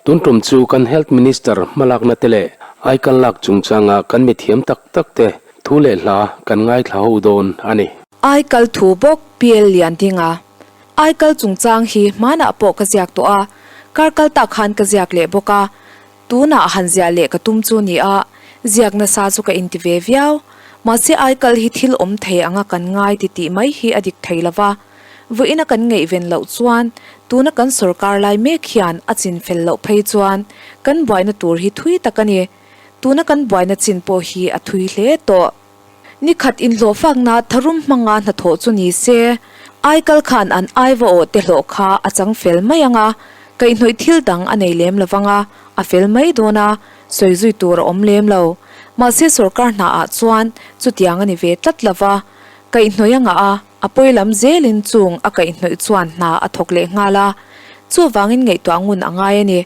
Tun tum chu kan Health Minister hmalakna te leh aikal lak chungchanga kan mithiam tak tak te thu leh hla kan ngaithla ho dawn a ni. Aikal thu bawk PL Liandinga Aikal chungchang hi hmanah pawh ka ziak tawh a, kar kal tak khan ka ziak leh bawk a, tunah han ziah leh ka tum chu ni a, ziak nasa chu ka inti ve viau. Mahse aikal hi thil awm thei anga kan ngai ti tih mai hi a dik thei lova. Vawiina kan ngaihven loh chuan tuna kan sorkar lai mek hian a chin fel loh phei chuan kan buaina tur hi thui tak a ni. Tuna kan buaina chin pawh hi a thui hle tawh. Ni khat inhlawhfakna tharum hmanga hnathawh chu ni se, aikal khan an aiva awh te hlawh kha a chang fel mai ang a, kaihhnawih thil dang a nei lem lovang a, a fel mai dawn a, sawi zui tur a awm lem lo. Mahse sorkar hnaah chuan chutiang a ni ve tlat lova, kaihhnawih a ngah a, A pawi lam zelin chung a kaihhnawih chuan hna a thawk leh nghal a, chuvangin ngaihtuah ngun a ngai a ni.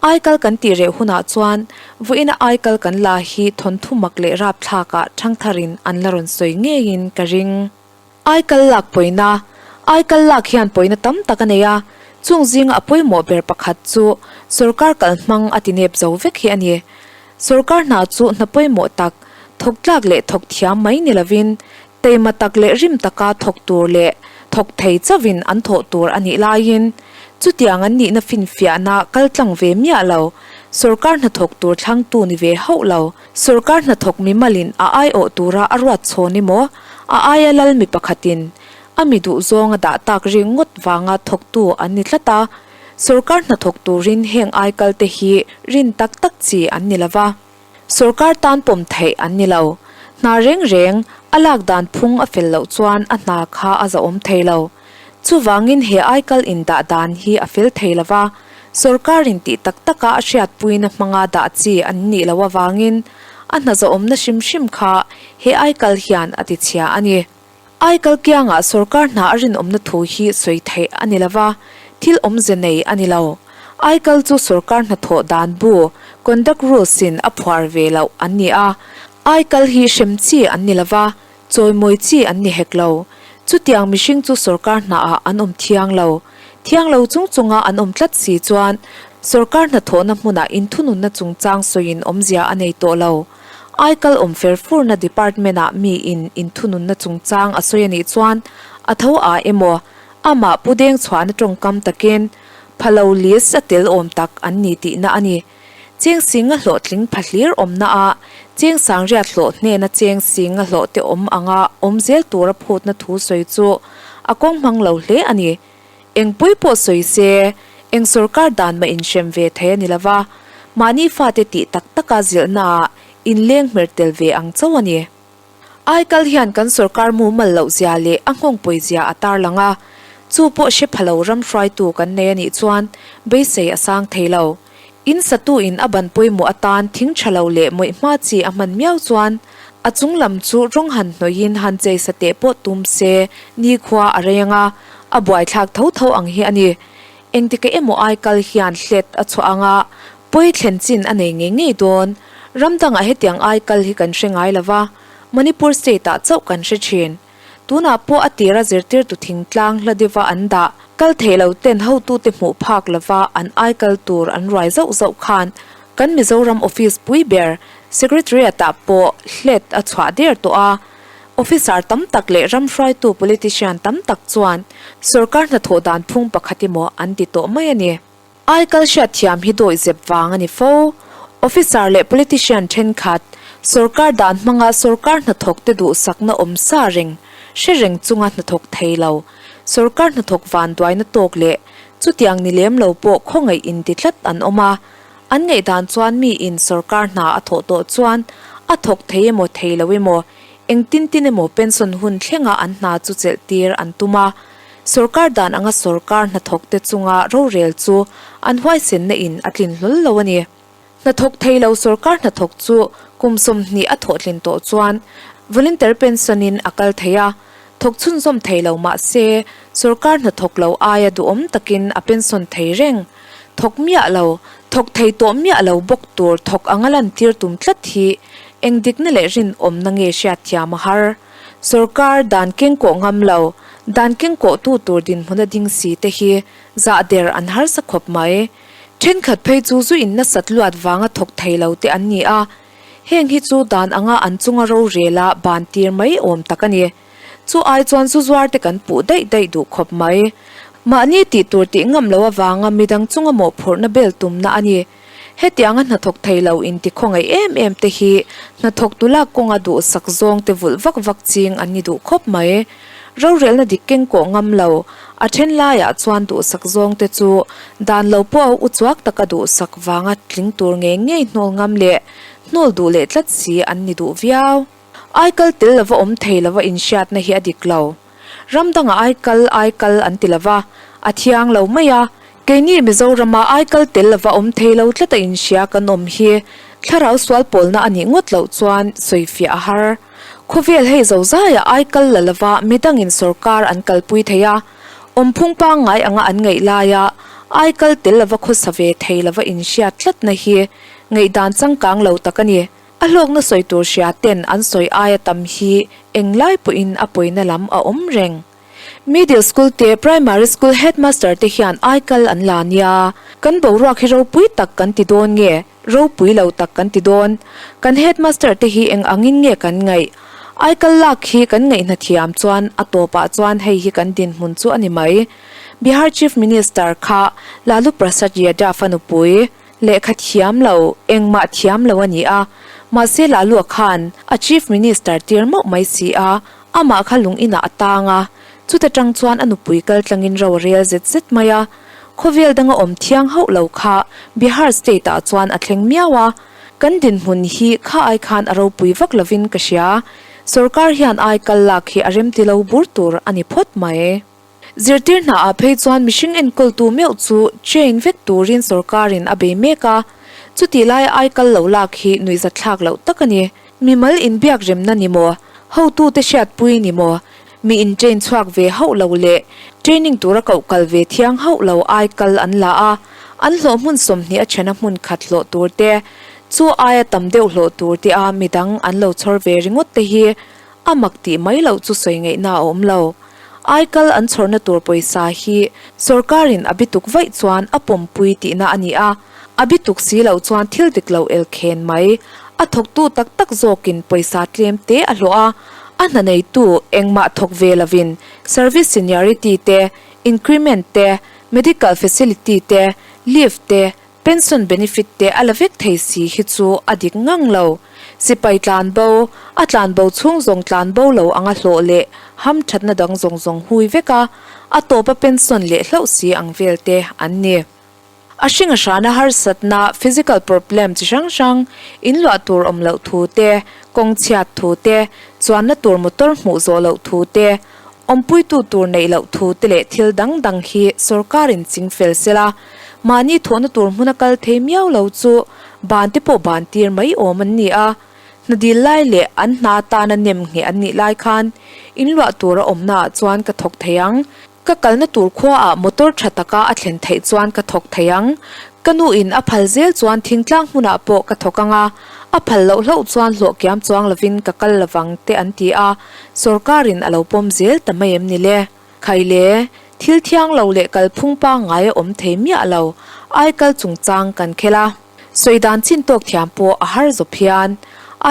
Aikal kan tih reh hunah chuan vawiina aikal kan la hi thawnthu mak leh rapthlakah thangtharin an la rawn sawi ngeiin ka ring. Aikal lak pawina, Aikal lak hian pawina tam tak a nei a, chung zinga a pawimawh ber pakhat chu sorkar kalhmang a ti nep zo vek hi a ni. Sorkar hna chu hna pawimawh tak, thawk tlak leh thawk thiam mai ni lovin Teima tak leh rim taka thawk tur leh thawk thei chauhin an thawh tur a nih laiin, chutiang an nihna finfiahna kal tlang ve miah lo, sorkar hnathawk tur thlangtu ni ve hauh lo, sorkar hnathawk mimalin a aiawh tura a ruat chhawn emaw, a aia lal mi pakhatin a mi duhzawng a dah tak ri ngawt vanga thawktu an ni tlat a, sorkar hnathawk turin heng aikalte hi rin tak tak chi an ni lova. Sorkar tan pawm theih an ni lo. Hna reng reng, a lak dan phung a fel loh chuan a hna kha a zahawm thei lo. Chuvangin he aikal indah dan hi a fel thei lo va, sorkarin tih tak taka a hriatpuina hmanga dah chi an nih loh avangin a hna zahawmna hrim hrim kha he aikal hian a tichhia a ni. Aikal kiangah sorkar hna a rinawmna thu hi sawi theih a ni lo va, thil awmze nei a ni lo. Aikal chu sorkar hnathawh dan bu, conduct rules, in a phuar ve loh an ni a. Aikal hi hrem chi an ni lo va, chawimawi chi an ni hek lo. Chutiang mihring chu sorkar hnaah an awm thiang lo. Thiang lo chung chunga an awm tlat si chuan sorkar hnathawhna hmunah inthununna chungchang sawiin awmzia a nei tawh lo. Aikal awm fer furna department ah mi in inthununna chungchang a sawi a nih chuan a tho a emaw amah pu deng chhuahna tawngkam takin phalo list a tel awm tak an ni tihna a ni. Cheng singa hlawhtling pha hlir awmna ah cheng sangriat hlawh hnena cheng singa hlawh te awm anga awm zel tura phutna thu sawi chu a kawng hmang lo hle a ni. Eng pui pawh sawi se, eng sorkar dan mah inhrem ve thei a ni lova, mahni fate tih tak taka zilhnaah inleng hmer tel ve ang chauh a ni. Aikal hian kan sorkar mumal loh zia leh a nghawngpui zia a tarlang a, chu pawh hre pha lo ram hruaitu kan nei a nih chuan beisei a sang thei lo. In satu in a ban pawimawh atan thing tha lo leh mawih hma chi a hman miau chuan a chung lam chu rawng han hnawih in han chei sa teh pawh tum se nikhua a rei ang a, a buaithlak tho tho ang hi a ni. Engtika emaw ai kal hian hlet a chhuah ang a, pawi thlen chin a nei ngei ngei dawn. Ram dangah hetiang ai kal hi kan hre ngai lo va, Manipur state ah chauh kan hre thin. Tunah pawh a tira zirtirtu thingtlang hla deuha an dah kal theih lo ten hotute hmuh phak lova an aikal tur an ruai zauh zauh khan kan Mizoram office pui ber Secretariat ah pawh hlet a chhuah der tawh a. Officer tam tak leh ram hruaitu politician tam tak chuan sorkar hnathawh dan phung pakhat emaw an ti tawh mai a ni. Aikal hriatthiam hi dawihzep vang a ni fo. Officer leh politician thenkhat, sorkar dan hmanga sorkar hnathawkte duhsakna awm sa reng, hre reng chunga hnathawk thei lo, sorkar hnathawk vanduaina tawk leh chutiang ni lem lo pawh khawngaih inti tlat an awm a. An ngaihdan chuan miin sorkar hna a thawh tawh chuan a thawk thei emaw thei lo emaw, engtin tin emaw pension hun thlenga an hna chu chelh tir an tum a. Sorkar dan anga sorkar hnathawkte chunga rorel chu an huaisenna in a tlin hlawl lo a ni. Hnathawk thei lo sorkar hnathawk chu kum 20 a thawhtlin tawh chuan volunteer pension in a kal thei a, thawk chhunzawm thei lo mah se sorkar hnathawk lo aia duhawm takin a pension thei reng. Thawk miah lo, thawk thei tawh miah lo bawk tur thawk anga lantir tum tlat hi eng dikna leh rinawmna nge hriatthiam a har. Sorkar dan kengkawh ngam lo, dan kengkawhtu tur dinhmuna ding si te hi zah der an harsa khawp mai. Thenkhat phei chu zu in nasat luat vanga thawk thei lo te an ni a, heng hi chu dan anga an chunga rorela ban tir mai awm tak a ni. Chu ai chuan zu zuar te kan puh daih daih duh khawp mai. Mahni tih tur tih ngam lo avanga midang chunga mawhphurhna bel tumna a ni. Hetianga hnathawk thei lo inti khawngaih em em te hi hnathawk tulak kawnga duhsak zawng te vulh vak vak ching an ni duh khawp mai. Rorelna dik keng kawh ngam lo, a then laiah chuan duhsak zawng te chu dan lo pawh a uchuak taka duhsak vanga tling tur ngei ngei hnawl ngam leh hnawl duh leh tlat si an ni duh viau. Aikal tel lova awm thei lova inhriatna hi a dik lo. Ram dangah aikal aikal an ti lova, a thiang lo mai a. Keini Mizorama aikal tel lova awm thei lo tlata inhria kan awm hi thlarau sual pawlna a nih ngawt loh chuan sawifiah a har. Khawvel hei zozaiah aikal la lova midangin sorkar an kalpui thei a, awmphung pangngai anga an ngaih laia aikal tel lova khawsa ve thei lova inhriat tlatna hi ngaihdan changkang lo tak a ni. A hlawkna sawi tur hria ten an sawi aia tam hi englai pawhin a pawina lam a awm reng. Middle school te primary school headmaster te hian aikal an la nia. Kan boruak hi ropui tak kan ti dawn nge ropui lo tak kan ti dawn? Kan headmaster te hi eng angin nge kan ngaih? Aikal lak hi kan ngaihna thiam chuan a tawpah chuan hei hi kan dinhmun chu a ni mai. Bihar Chief Minister kha Lalu Prasad Yadav a nupui. Lehkha thiam lo, engmah thiam lo a ni a, mahse Lalua khan a Chief Minister tir mauh mai si a, amah kha lung inah a tang a, chuta tang chuan a nupui kal tlangin ro a rel zet zet mai a, khawvel danga awm thiang hauh lo kha Bihar state ah chuan a thleng miau a, kan dinhmun hi kha ai khan a ropui vak lovin ka hria, sorkar hian ai kal lak hi a remti lo bur tur a ni phawt mai. Zirtir hna ah phei chuan mihring enkawltu meuh chu train vek turin sorkarin a bei mek a, chutih laia aikal lo lak hi nuihzatthlak loh tak a ni. Mimal inbiak remna ni maw, hotute hriatpui ni maw, mi in train chhuak ve hauh lo leh training tura koh kal ve thiang hauh lo aikal an la a, an hlawh hmun 20 a thena hmun khat hlawh tur te, chu aia tam deuh hlawh tur te a midang an lo chhawr ve ringawt te hi a mak tih mai loh chu sawi ngaihna a awm lo. Aikal an chhawrna tur pawisa hi sorkarin a bituk vaih chuan a pawmpui tihna a ni a, a bituk si loh chuan thil dik lo elkhen mai. A thawktu tak tak zawkin pawisa tlem te a hlawh a, a hna neitu engmah thawk ve lovin service seniority te, increment te, medical facility te, leave te, Pension benefit te a la vek thei si hi chu a dik ngang lo. Sipai tlan bo, a tlan bo chhung zawng tlan bo lo anga hlawh leh ham thatna dang zawng zawng hui vek a, a tawp a pension leh hlauh si ang vel te an ni. A hring a hrana harsatna, physical problem chi hrang hrang, in luah tur awm loh thu te, kawng chhiat thu te, chuanna tur motor hmuh zawh loh thu te, Awmpuitu tur neih loh thu te leh thil dang dang hi sorkarin ching fel se la, mahni thawhna tur hmuna kal thei miau lo chu ban te pawh ban tir mai awm an ni a. Hna dil lai leh an hna atana nem ngheh an nih lai khan inluah tur a awmnaah chuan ka thawk thei ang. Ka kalna tur khuaah motor tha taka a thlen theih chuan ka thawk thei ang. Ka nuin a phal zel chuan thingtlang hmunah pawh ka thawk ang a, a phal loh hlauh chuan hlawh kiam chuang lovin ka kal lovang te an ti a. Sorkarin a lo pawm zel ta mai em ni le? Khai le, thil thiang lo leh kalphung pangngai a awm thei miah lo, aikal chungchang kan khel a. Sawi dan chin tawk thiam pawh a har zawp hian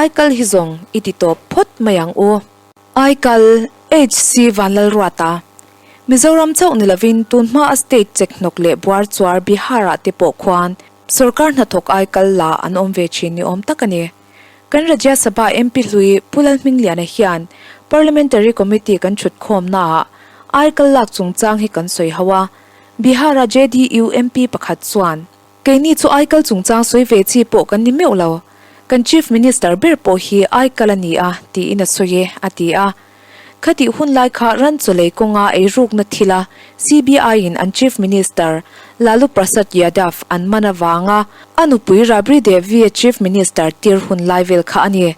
aikal hi zawng i ti tawp phawt mai ang u. Aikal, HC Vanlalruata, Mizoram chauh ni lovin tun hma a state chek hnawk leh buar chuar Bihar-ah te pawh khuan sorkar hnathawk aikal la an awm ve thin ni awm tak a ni. Kan Rajya Sabha MP hlui Pu Lalhmingliana hian Parliamentary Committee kan thutkhawmnaah aikal lak chungchang hi kan sawi ho a, Bihar-a JDU MP pakhat chuan, Keini chu aikal chungchang sawi ve chi pawh kan ni meuh lo, kan Chief Minister ber pawh hi aikal a ni a, tiin a sawi e, a ti a. Khatih hun lai kha ran chawlei kawnga eirukna thila CBI-in an Chief Minister Lalu Prasad Yadav an man avanga a nupui Rabri Devi a Chief Minister tir hun lai vel kha a ni.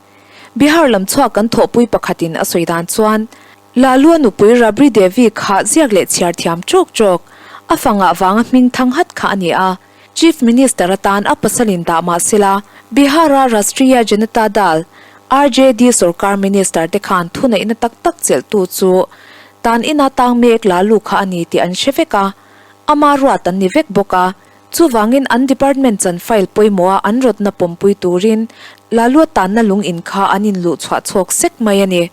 Bihar lam chhuak kan thawhpui pakhatin a sawi dan chuan Lalu a nupui Rabri Devi kha ziak leh chhiar thiam ṭawk ṭawk, a fangah vanga hming thang hat kha a ni a. Chief Minister atan a pasalin dah mah sela, Bihar-a Rashtriya Janata Dal, RJD, sorkar minister te khan thuneihna tak tak chelhtu chu tan ina tang mek Lalu kha a ni tih an hre vek a, ama ruat an ni vek bawk a. Chuvangin an department chan file pawimawha an rawtna pawmpui turin Lalua tanna lung in kha an inluh chhuah chhawk sek mai a ni.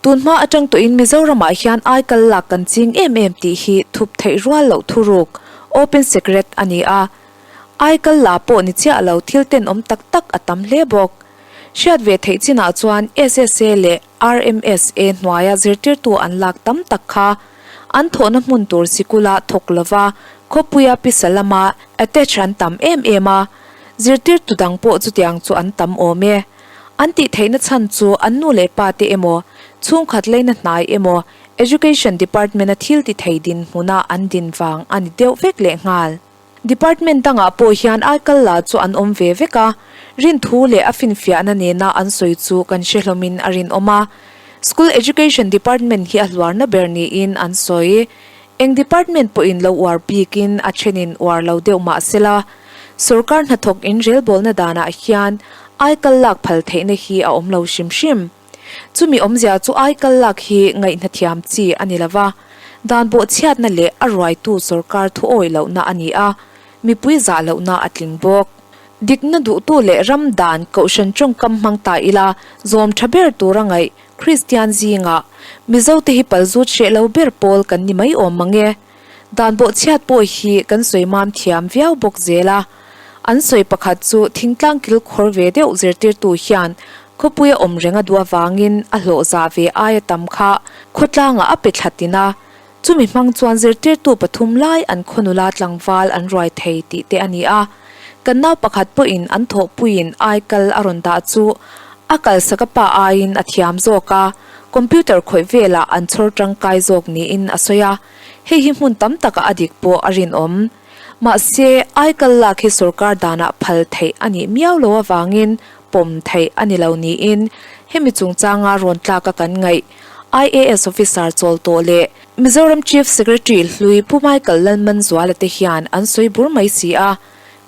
Tun hma atang tawhin Mizoramah hian aikal lak kan ching em em tih hi thup theih rual loh thuruk, open secret, a ni a. Aikal la pawh ni chiah lo thil tenawm tak tak a tam hle bawk. Hriat ve theih chinah chuan SSA leh RMSA hnuaia zirtirtu an lak tam tak kha an thawhna hmun tur sikula thawk lova khawpuia pisa lama attach an tam em em a, zirtirtu dang pawh chutiang chu an tam awm e. An tih theihna chhan chu an nu leh pa te emaw, chhungkhat leina hnai emaw Education Department-a thil ti thei dinhmuna an din vang a ni deuh vek lehnghal. Department dangah pawh hian aikal la chu an awm ve vek a, rinthu leh a finfiahna nena an sawi chu kan hre hlawmin a rinawm a. School Education Department hi a hluarna ber niin an sawi. Eng department pawhin lo uar bikin a thenin uar lo deuh mah sela, sawrkar hnathawk inrelbawlna danah hian aikal lak phal theihna hi a awm lo hrim hrim. Chumi awmzia chu aikal lak hi ngaihnathiam chi a ni lova, dan bawhchhiatna leh a ruaitu sawrkar thu awih lohna a ni a, mipui zah lohna a tling bawk. Dikna duhtu leh ram dan kohhran tawngkam hmang ta ila zawm tha ber tura ngaih Kristian zingah Mizote hi palzut hreh lo ber pawl kan ni mai awm mang e. Dan bawhchhiat pawh hi kan sawi mam thiam viau bawk zel a. An sawi pakhat chu thingtlang kil khawr ve deuh zirtirtu hian khawpuia awm reng a duh avangin a hlawh zah ve aia tam kha khawtlangah a pe thla tin a. Chumi hmang chuan zirtirtu pathum lai an khaw nula tlangval an ruai thei tih te a ni a. Kan nau pakhat pawhin an thawhpuiin aikal a rawn dah chu a kalsak a pa aiin a thiam zawk a, computer khawih velah an chhawr tangkai zawk niin a sawi a. Hei hi hmun tam takah a dik pawh a rinawm. Mahse, aikal lak hi sorkar danah phal theih a nih miau lo avangin pawm theih a ni lo niin hemi chungchanga rawn tlaka kan ngaih IAS officer chawl tawh leh Mizoram Chief Secretary hlui Pu Michael Lalmanzuala te hian an sawi bur mai si a,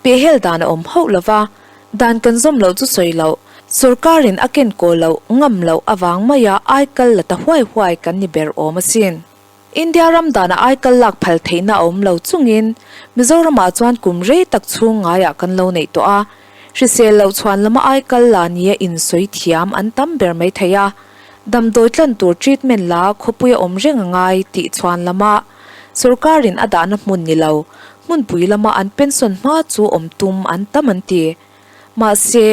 pehhel dan a awm hauh lo va, dan kan zawm loh chu sawi loh, sorkarin a kenkawl loh ngam loh avang maia aikal la ta huai huai kan ni ber awm asin. India ram dana aikal lak phal theihna a awm lo chungin Mizoramah chuan kum rei tak chhung ngaiah kan lo neih tawh a, hrisel loh chhuan lama aikal la nia insawi thiam an tam ber mai thei a, damdawi tlan tur treatment la khawpui a awm reng a ngai tih chhuan lama sorkarin a dahna hmun ni lo hmunpui lama an pension hma chu awm tum an tam an ti. Mahse,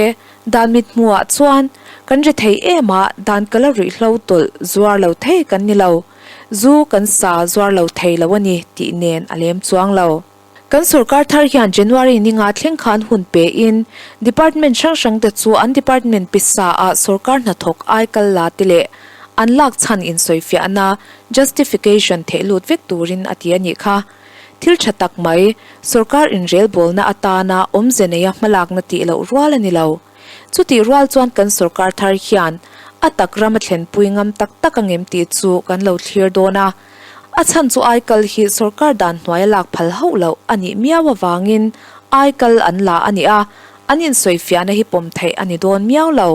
dan mithmuhah chuan kan ri thei em a, dan ka la ruihhlo tawlh zuar lo thei kan ni lo. Zu kan sa zuar lo thei lo a ni tih nen a lem chuang lo. Kan sorkar thar hian January ninga thleng khan hun pein department hrang hrang te chu an department pisa ah sorkar hnathawk aikal la te leh an lak chhan insawifiahna, justification, theh lut vek turin a ti a nih kha. Thil tha tak mai, sorkar inrelbawlna atana awmze neia hmalakna tih loh rual a ni lo. Chutih rual chuan kan sorkar thar hian a tak ram a thlenpui ngam tak tak angem tih chu kan lo thlir dawn a. A chhan chu aikal hi sorkar dan hnuaia lak phal hauh loh a nih miau avangin aikal an la a ni a, an insawifiahna hi pawm theih a ni dawn miau lo.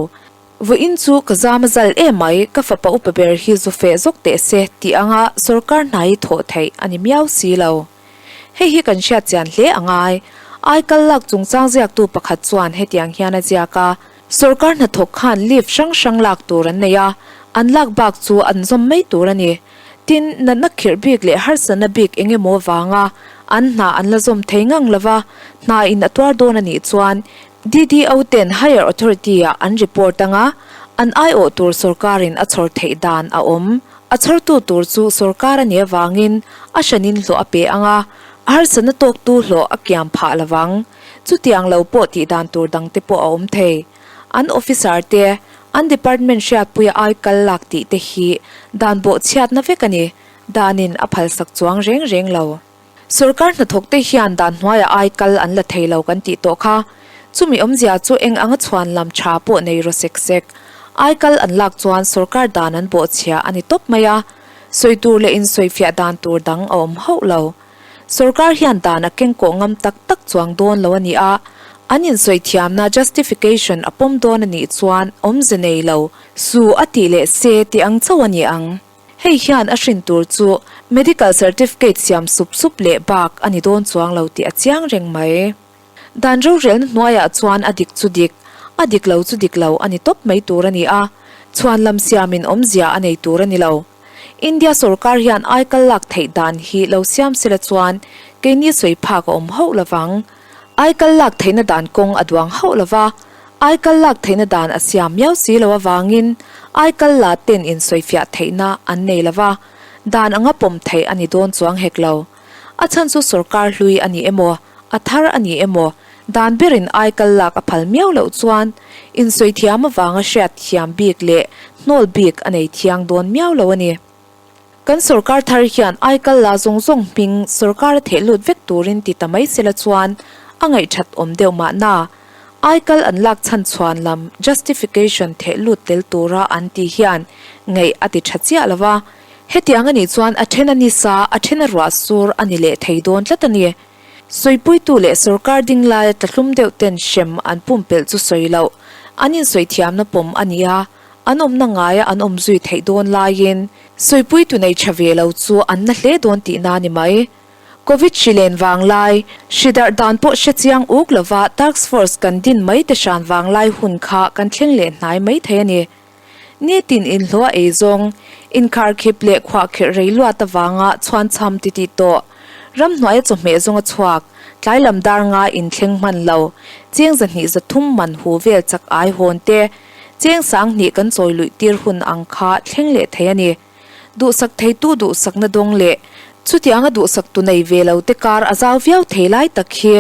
Vawiin chu ka zam a zal em mai, ka fapa upa ber hi zu feh zawk teh se tih anga sorkar hna hi thawh theih a ni miau si lo. Hei hi kan hriat chian hle a ngai. Aikal lak chungchang ziaktu pakhat chuan hetiang hian a ziak a, Sorkar hnathawk khan leave hrang hrang lak tur an nei a, an lak bak chu an zawm mai tur a ni. Tin, natna khirh bik leh harsatna bik eng emaw vanga an hna an la zawm thei ngang lova, hna in a tuar dawn a nih chuan DDO ten Higher Authority ah an report anga an aiawh tur sorkarin a chhawr theih dan a awm. A chhawrtu tur chu sorkar a nih avangin a hranin hlawh a pe anga a harsatna tawktu hlawh a kiam phah lovang. Chutiang lo pawh tih dan tur dangte pawh a awm thei. An officer te, an department hriatpuia ai kal lak tih te hi dan bawhchhiatna vek a ni. Danin a phalsak chuang reng reng lo. Sorkar hnathawkte hian dan hnuaiah ai kal an la thei lo kan tih tawh kha. Chumi awmzia chu eng anga chhuan lam tha pawh nei rawh sek sek. Ai kal an lak chuan sorkar dan an bawhchhia a ni tawp mai a. Sawi tur leh insawifiah dan tur dang a awm hauh lo. Sorkar hian dan a kengkawh ngam tak tak chuang dawn lo a ni a. An insawithiamna justification a pawm dawn a nih chuan awmze nei lo, su a tih leh se tih ang chauh a ni ang. Hei hian a hrin tur chu medical certificate siam sup sup leh bak a ni dawn chuang lo tih a chiang reng mai. Dan rorelna hnuaiah chuan a dik chu dik, a dik lo chu dik lo a ni tawp mai tur a ni a, chhuan lam siamin awmzia a nei tur a ni lo. India sorkar hian aikal lak theih dan hi lo siam sela chuan keini sawi phak a awm hauh lovang. Aikal lak theihna dan kawng a duang hauh lova, aikal lak theihna dan a siam miau si lo avangin aikal la ten insawifiah theihna an nei lova, dan anga pawm theih a ni dawn chuang hek lo. A chhan chu sorkar hlui a ni emaw, a thar a ni emaw, dan berin aikal lak a phal miau loh chuan insawithiam avanga hriat thiam bik leh hnawl bik a nei thiang dawn miau lo a ni. Kan sorkar thar hian aikal la zawng zawng hming sorkar a theh lut vek turin ti ta mai sela chuan a ngaihthat awm deuh mahna. Aikal an lak chhan chhuan lam justification theh lut tel tura an tih hian ngaih a ti tha chiah lo va. Hetiang a nih chuan a then a ni sa, a then a ruah sur a ni leh thei dawn tlat a ni. Sawipuitu leh sorkar ding laia tlahlum deuh ten hrem an pumpelh chu sawi loh, an insawi thiamna pawm a ni a, an awmna ngaia an awm zui theih dawn laiin sawipuitu nei tha ve lo chu an na hle dawn tihna a ni mai. Covid hri len vang lai, hri darh dan pawh hre chiang uk lova Task Force kan din mai te hran vang lai hun kha kan thleng leh hnai mai thei a ni. Nitin inhlawh a ei zawng, inkharkhip leh khuahkhirh rei luat avanga chhuanchham ti tih tawh. Ramhnuaia chawhmeh zawng a chhuak, tlai lam dar nga inthleng hman lo, cheng 200 300 man hu vel chak ai hawn te, cheng 1000 kan chawi luih tir hun ang kha thleng leh thei a ni. Duhsak theitu duhsakna dawng leh chutianga duhsaktu nei ve lo te kar a zau viau thei lai tak hi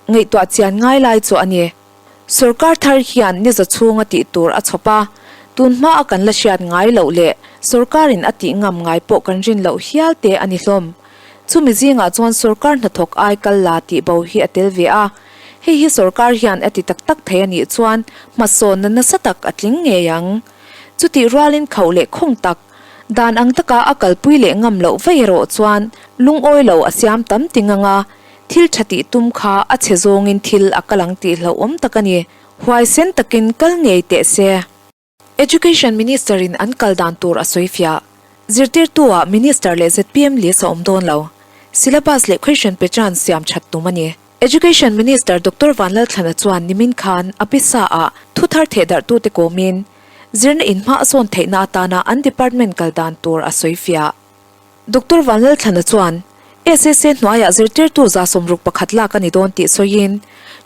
ngaihtuah chian ngai lai chu a ni. Sorkar thar hian ni za chhunga tih tur a chhawp a, tun hma a kan la hriat ngai loh leh sorkarin a tih ngam ngai pawh kan rin loh hial te a ni hlawm. Chumi zingah chuan sorkar hnathawk ai kal la tih bo hi a tel ve a, hei hi sorkar hian a ti tak tak thei a nih chuan hmasawnna nasa tak a tling ngei ang. Chutih rualin khauh leh khawng tak, dan ang taka a kalpui leh ngam loh vaih erawh chuan lungawi lo a siam tam ting ang a, Thil tha tih tum kha a chhe zawngin thil a kal ang tih hlauhawm tak a ni. Huaisen takin kal ngei teh se. Education Minister in an kal dan tur a sawi fiah. Zirtirtu ah Minister leh zpm list a awm dawn lo. Syllabus leh question pattern siam that tum a ni. Education Minister Doctor Vanlalthlana chuan nimin khan a pisa ah thu thar theh darhtute kawmin zirna in hma a sawn theihna atana an department kal dan tur a sawi fiah. Doctor Vanlalthlana chuan, SSA hnuaiah zirtirtu 61 lak a ni dawn tih sawiin,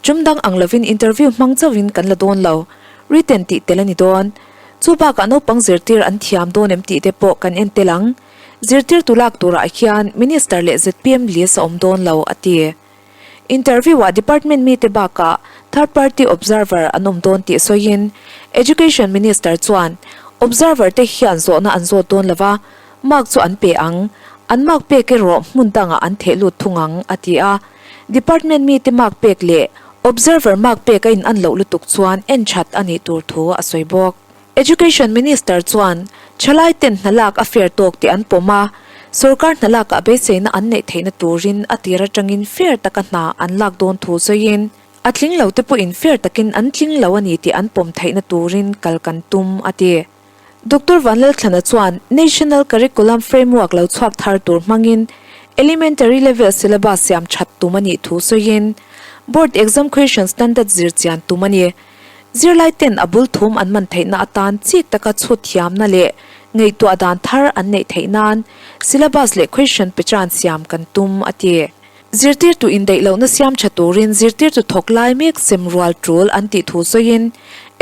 Tum dang ang lovin interview hmang chauhin kan la dawn lo, written tih tel a ni dawn. Chu bakah naupang zirtir an thiam dawn em tih te pawh kan en tel ang. Zirtirtu lak turah hian Minister leh zpm list a awm dawn lo, a ti. Interview-ah department mite bakah third party observer an awm dawn tih sawiin Education Minister chuan, Observer te hian zawhna an zawt dawn lova, mark chu an pe ang, an mark pek erawh hmun dangah an theh lut thung ang, a ti a. Department mite mark pek leh observer mark pek a inan loh lutuk chuan en that a nih tur thu a sawi bawk. Education Minister chuan thalai ten hna lak a fair tawk tih an pawm a, sorkar hna lakah beiseina an neih theihna turin a tir atangin fair taka hna an lak dawn thu sawiin, a tling lo te pawhin fair takin an tling lo a ni tih an pawm theihna turin kal kan tum, a ti. Doctor Vanlalthlana chuan National Curriculum Framework lo chhuak thar tur hmangin Elementary level syllabus siam that tum a nih thu sawiin, Board exam question standard zir chian tum a ni. Zirlai ten a bul thum an man theihna atan chik taka chhut thiamna leh ngaihtuah dan thar an neih theih nan syllabus leh question pattern siam kan tum, a ti. Zirtirtu indaih lohna siam tha turin zirtirtu thawk lai mek sem rual tul an tih thu sawiin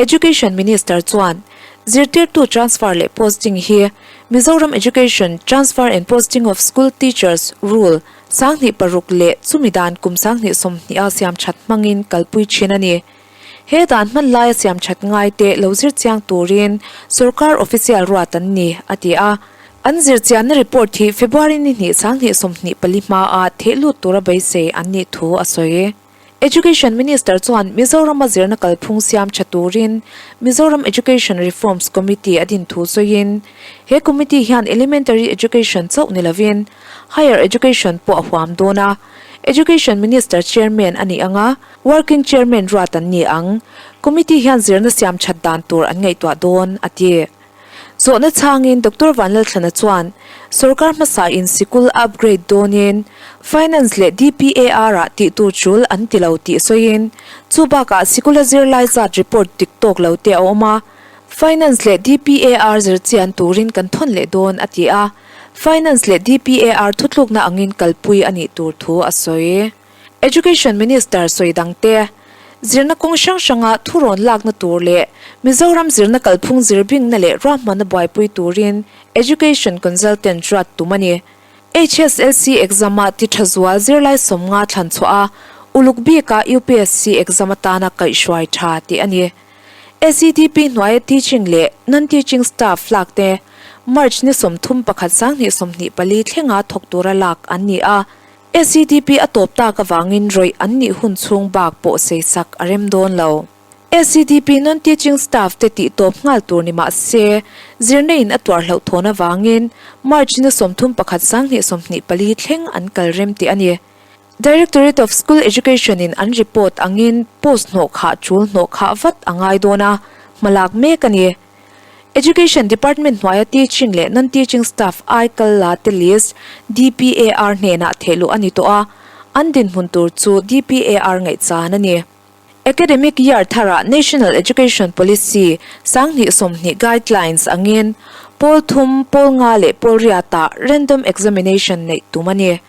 Education Minister chuan zirtirtu transfer leh posting hi Mizoram Education Transfer and Posting of School Teachers Rule 2006 leh chumi dan kum 2020 a siam that hmangin kalpui thin a ni. He dan hman laia siam that ngai te lo zir chiang turin sorkar official ruat an ni, a ti a. An zir chianna report hi February ni hnih 2024 hmaa theh lut tura beisei an nih thu a sawi. Education Minister chuan Mizorama zirna kalphung siam tha turin Mizoram Education Reforms Committee a din thu sawiin, he committee hian elementary education chauh ni lovin higher education pawh a huam dawn a, Education Minister chairman a nih ang a, Working Chairman ruat an ni ang. Committee hian zirna siam that dan tur an ngaihtuah dawn, a ti. Zawhna chhangin Doctor Vanlalthlana chuan sorkar hmasain sikul upgrade dawnin Finance leh DPAR-ah tih tur tul an ti lo tih sawiin chu bakah sikula zirlai zat report dik tawk lo te a awm a, Finance leh DPAR zirchian turin kan thawn leh dawn a ti a, Finance leh DPAR thutlukna angin kalpui a nih tur thu a sawi. Education Minister sawi dangte, zirna kawng hrang hranga thurawn lakna tur leh Mizoram zirna kalphung zirbingna leh ruahmanna buaipui turin Education Consultant ruat tum a ni. HSLC exam-ah ti tha zual zirlai sawmnga thlan chhuah a, uluk bika UPSC exam atana kaihhruai tha tih a ni. SEDP hnuaia teaching leh non-teaching staff lak te March ni 31 2024 thlenga thawk tura lak an ni a. SEDP a tawp tak avangin rawih an nih hun chhung bak pawh seisak a rem dawn lo. SEDP non-teaching staff te tih tawp nghal tur ni mah se, zirna in a tuar hlauh thawn avangin March ni 31 2024 thleng an kal rem tih a ni. Directorate of School Education in an report angin post hnawh khah tul hnawh khah vat a ngai dawn a, hma lak mek a ni. Education Department hnuaia teaching leh non-teaching staff ai kal la te list DPAR hnenah thehluh a ni tawh a, an dinhmun tur chu DPAR ngaihchan a ni. Academic year tharah National Education Policy 2020 guidelines angin pawl thum, pawl nga leh pawl riatah random examination neih tum a ni.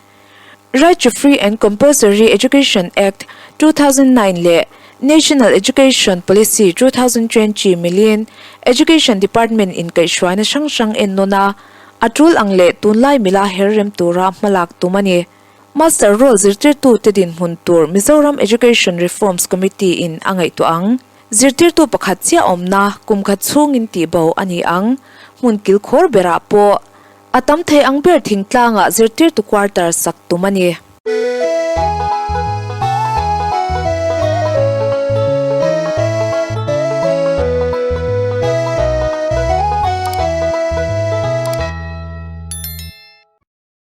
Right to Free and Compulsory Education Act, 2009 leh National Education Policy, 2020 milin Education Department in kaihhruaina hrang hrang en nawn a, a tul ang leh tunlai mila her rem tura hmalak tum a ni. Master Roll zirtirtute dinhmun tur Mizoram Education Reforms Committee in a ngaihtuah ang. Zirtirtu pakhat chiah awmna kum khat chhungin tihbo a ni ang. Hmun kilkhawr berah pawh A tam thei ang ber thingtlangah zirtirtu quarter sak tum a ni.